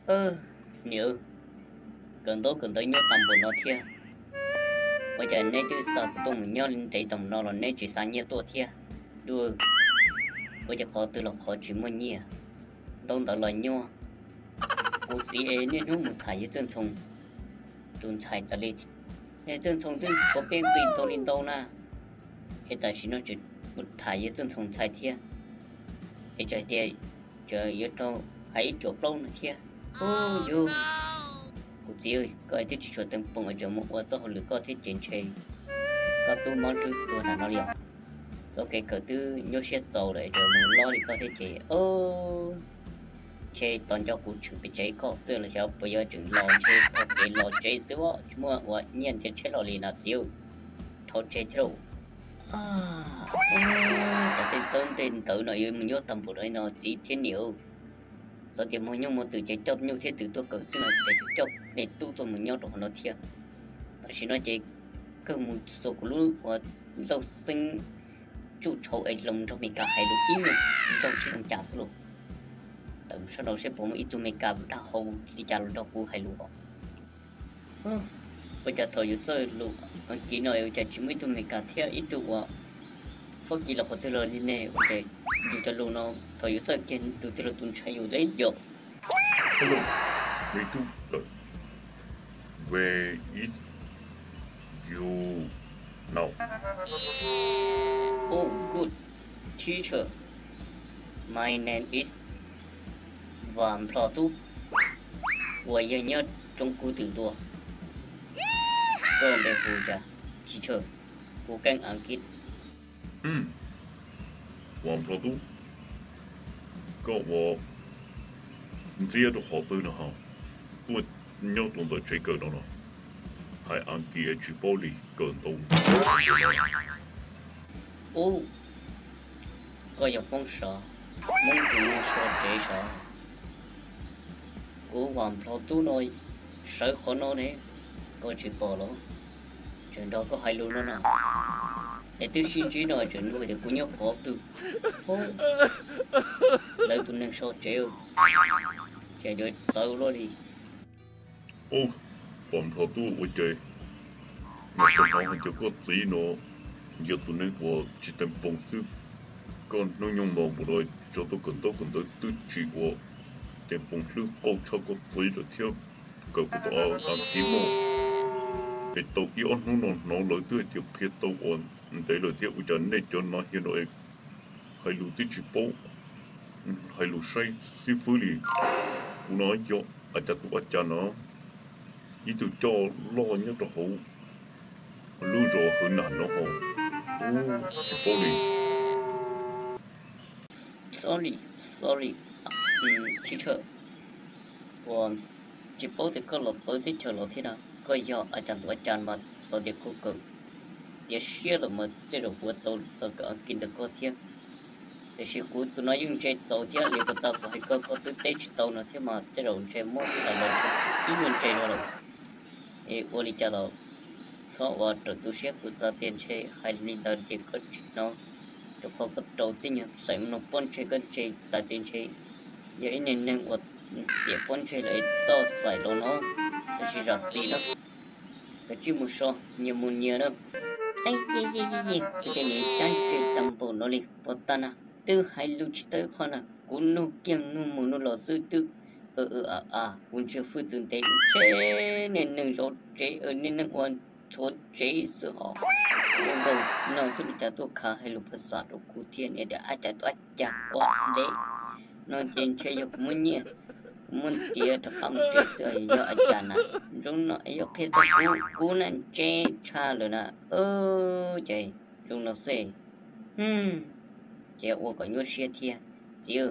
Niam, kawm ntaub kawm ntawv nyob tag npaum no thiab, ua cas neb twb xa kuv tuaj mus nyob li ntev tag npaum no los neb tsis xa nyiaj tuaj thiab? Dua, ua cas qhov twg los qhov tsis muaj nyiaj, ntaub ntawv los nyuaj. Kuv txiv es niaj hnub mus tham yawg Txawj Ntxhoo tus ntxhais tas li. Yawg Txawj Ntxhoo twb tshuav peb nqi ntau li ntau na, es tam sim no tseem mus tham yawg Txawj Ntxhoo ntxhais thiab, es tseem hais tias tseem yuav rau hais ib cuam plaub no thiab. Ub yug, kuv txiv, koj twb tsis tshua teev poos es tseem mus ua txoj hauj lwm koj thiab ces ntshe koj twb mob hlwb tuag nram no li os. Txoj kev kawm twb nyuaj siab txaus lawm es tseem mus lob li koj thiab ces, ntshe tos nco kuv tshwm pes tsev koj xwb los xyov puas yuav tseem los, ntshe taug kev los tsev xwb os, tsis muaj ua nyiaj ntiav tsheb los li no txiv, dhau tseg thiab lauj. Cov tej ntaub tej ntawv no yuav mus nyuaj tag npaum no li no txiv thiab niam. Xav tias muaj nyuj muaj twm ces coj nyuj thiab twm tuaj kawm xwb no ces tsuas coj nej tub tuaj mus nyob rau hauv no thiab. Tam sim no ces kawg mus xuas kuv lub uas lauj xeeb tsuj tshauv es los nrog Meskas hais lus ib nyuag zaug sib zoo cas xwb lauj. Tawm sab nraud seb puas muaj ib tug Meskas dag hau li cas los nrog kuv hais lus os. Ua cas thaum yuav txawj lus Askiv no ua cas tsis muaj ib tug Meskas thiab ib tug uas Fab Kis los qhov twg los li ne? Ua cas yus cov lus no thaum yuav txawj kiag tus twg los tus ntshai yus li yom? Hello, me tub, where is you now? Oh, good teacher, my name is Vam Nplho Tub, uas yog nyob roob kub twm ntua. Koj npe hu cas? Teacher, kuv keeb Askiv. Vam Nplho Tub, koj ua ntxiab rau qhov twg no ho? Tuaj nyob rau ntawm tsev kawm no no, hais Askiv tsis paub li, kawm ntau. Ub, koj yog Hmoob sav, Hmoob tus neeg so tsev sav. Kuv Vam Nplho Tub no sawv qhov no ne, koj tsis pom los? Tseem nrog koj hais lus no na. Es twb sib ntsib no tseem nug tias kuv nyob qhov twg. Lawv tus neeg so tsev, ces yuav txawv luaj li. Ub, Vam Nplho Tub, ua cas nyuam qhuav hnov hais tias koj txiv no yog tus neeg uas tsis teev poos xwb. Koj hnub nyoog mos npaum no tso tuaj kawm ntaub kawm ntawv twb tsis ua teev poos, hlwb qauj tshaj koj txiv lawm thiab. Kawm puas tau Askiv mog? Es tau ib ob hnub no hnov lawv twb hais tias qhia tau ua ntev lawm thiab, ua cas nej cov nav hias no es hais lus twb tsis paub, hais lus saib xib fwb li. Kuv no yog a cas tus a cas no, ib tug coj loj nyob rau hauv lub zos Hwv Nam no ho, ub, tsis paub li. Sorry, sorry, teacher, uas tsis paub tias koj los txawv teb chaws los thiab na, koj yog a cas tus a cas mas xav tias kuv kawm tiav siab lawm mas tej zaum kuv tau los kawm Askiv ntawm koj thiab. Tiam sis kuv tus no yeej ntse txaus thiab, li puas tau kuv hais koj koj twb teb tsis tau no thiab mas tej zaum ntshe muab txhais los ib nyuag ntse zog lawm. Es ua li cas los txhob ua raws tu siab, kuv xav tias ntshe hais li ntawd ces koj tsis hnov, rau qhov koj rau tej nyuag xaim mloog pob ntseg, koj ntshe xav tias ntshe yog ib niag neeg uas xiam pob ntseg lawm es toj xaim los no, tab sis zam txim na. Kav tsij mus so, nyias mus nyias na. Eb, kuv tias niam cab ntse tag npaum no li puas tag na, twb hais lus tsis tau ib qho na, kuv nug kiag nug mus nug los xwb twb a a, kuv ntsia hwj txwv ntev ntshe niag neeg zov tsev, niag neeg ua txhuav tsev xwb ho. Nkaus no xwb li cas tuaj khav hais lus phas xas rau kuv thiab, niam tias a cas tuaj a cas ua ntev no ces ntshe yog kuv muaj nyiaj, kuv muaj tiav rov qab mus tsev xwb, yog a cas na. Zoo no es yuav qhia tau kuv, kuv na ntse tshaj lawm na. Ces zoo no xwb, ces ua kom nyuaj siab thiab. Txiv,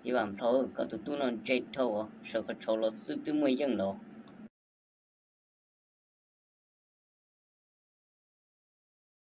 txiv Vam Nplho, koj tus tub no ntse dhau os, sawv qhov tshauv los xwb twb muaj yeej los.